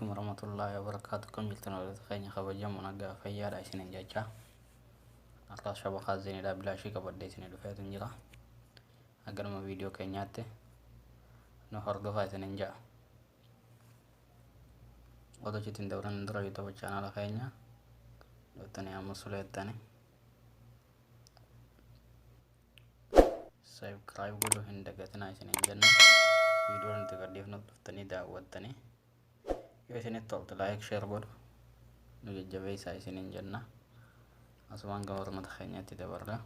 Alaikum warahmatullahi wabarakatuh. Akkam jirtan hordoftoota keenya kabajamoo, nagaa fayyaadha isinin jecha. Har'as shabakaa zeeniidhaa bilaashii qabadhee isinii dhufeetu jira. Haganuma viidiyoo keenyaatti nu hordofaa isinin ja'a. Otoo achitti hin dabran dura YouTube chaanaala keenya dhuftanii amma suleettanii subscribe godhuu hin dagatinaa isinin jenna. Viidiyoo nuti gadhiifnu dhuftanii daawwattanii yoo isinitti toltu like, share godhu nu jajjabeessaa isinin jenna. Asumaan gama barnoota keenyaatti dabarra.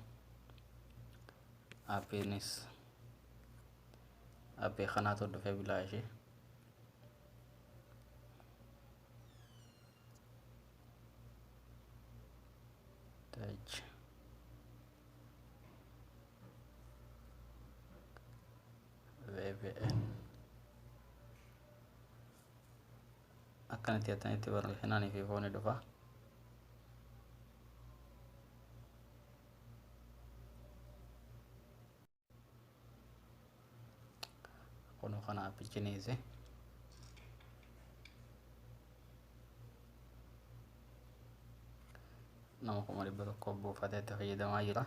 Aappiinis aappii kanaatu dhufee bilaashii. Touch VPN akkanatti jettanitti barreessinaan fi fooni dhufa. Kunoo kana aappichi ni hiise. Nama 100,000 buufatee itti fayyadamaa jira.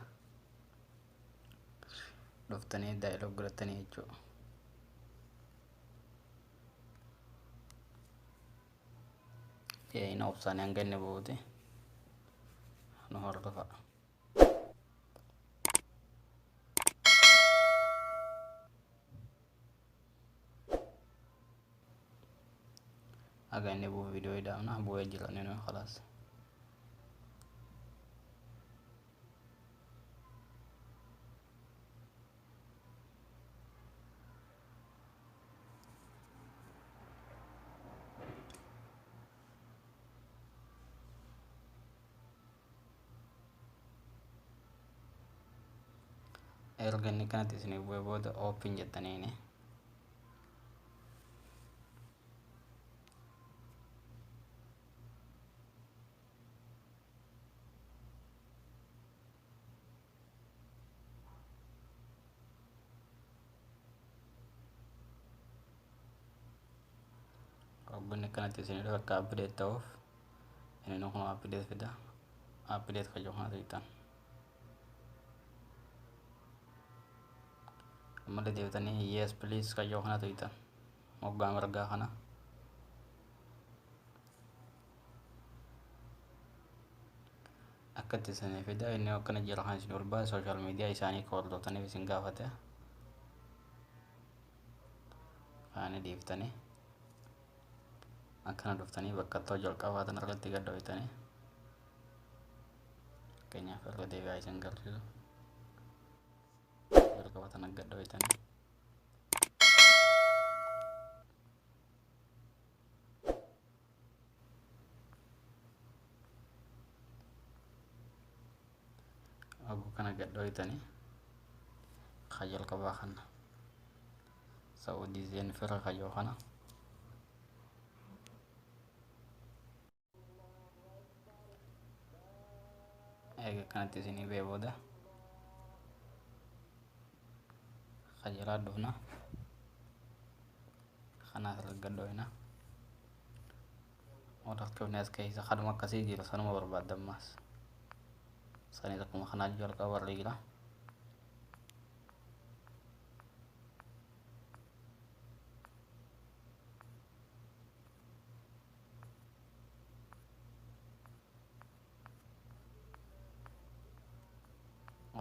Dhuftanii daayilog godhatanii jechuudha. Inni obsaanii hanga inni bu'uuti nu hordofa. Haga inni bu'u viidiyoo ida'amna bu'ee jira inni nuyi khalaas. Erga inni kanatti isinii bu'ee booda open jettaniini. Hogganni akkanatti isinii dhufe akka update ta'uuf inni kun update fida. Update kan jedhu kanatu hiitan. Ammallee deebitanii yes please kan jedhu kanatu hiitan. Moggaa mirgaa kana. Akkatti isinii fida inni akkana jira kan isin ol baase social media isaanii akka hordoftaniif isin gaafate. Kaanii dhiiftanii akkana dhuftanii bakka ittoo jalqabaa tan irratti gad dhoytanii, fakkeenyaaf irra deebi'aa isin garsiisu, jalqaba tana gad dhoytanii Aguu kana gad dhoytanii ka jalqabaa kana Saudi Zain fira kayyoo kana eega kanatti isinii ba'e booda ka jalaa dhufna, kanaas irra gad dhoyna. Wal harkifne as keessa kanuma akkasii jira, sanuma barbaadda ammaas sanis akkuma kanaa jalqaba warri jira.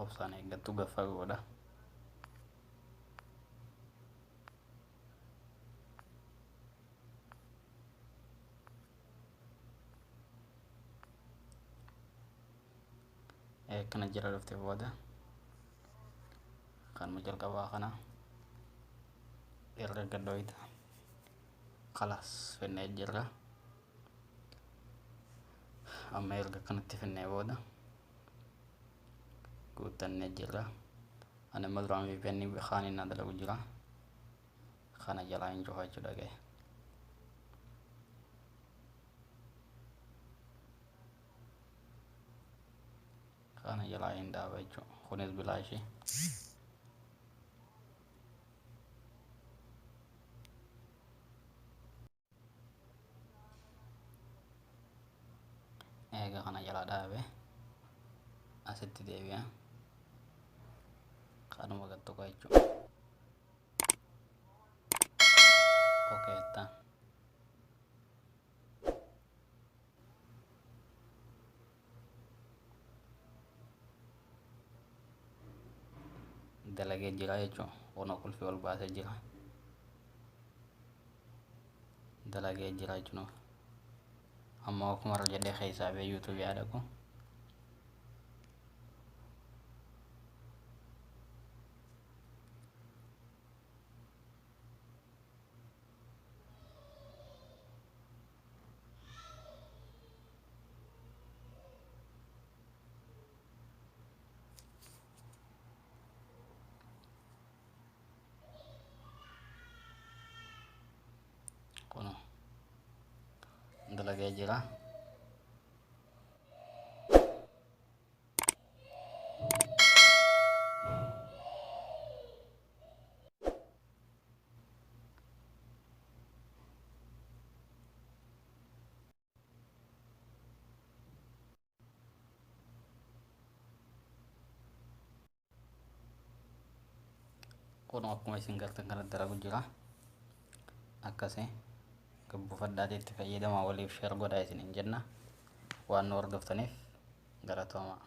Obsaan eeggattu gaffa godha. Akkana jala dhufte booda kanuma jalqabaa kana irra gadhooyta. Kalaas, finnee jirra. Amma erga kanatti finnee booda guuttannee jirra. Ani amma duraan VPN kaaniin na dalagu jira. Kana jalaa hin cufa jechuudha ga'e. Kana jalaa hin dhaaba jechuudha. Kunis bilaashii. Eega kana jala dhaabe asitti deebi'a. Kanuma gad tuqa jechuudha. Okay jettaan. Dalagee jira jechuudha. Kunoo qulfii ol baasee jira. Dalagee jira jechuudha. Amma akkuma irra jedhee keessaa ba'ee yuutuubii haa dhaqu. Kunoo dalagee jira. Kun akkuma isin gartan kanatti dalagu jira. Akkasii gabbuufadhaatii itti fayyadamaa, waliif share godhaa isiniin jenna. Waan nu hordoftaniif galatoomaa.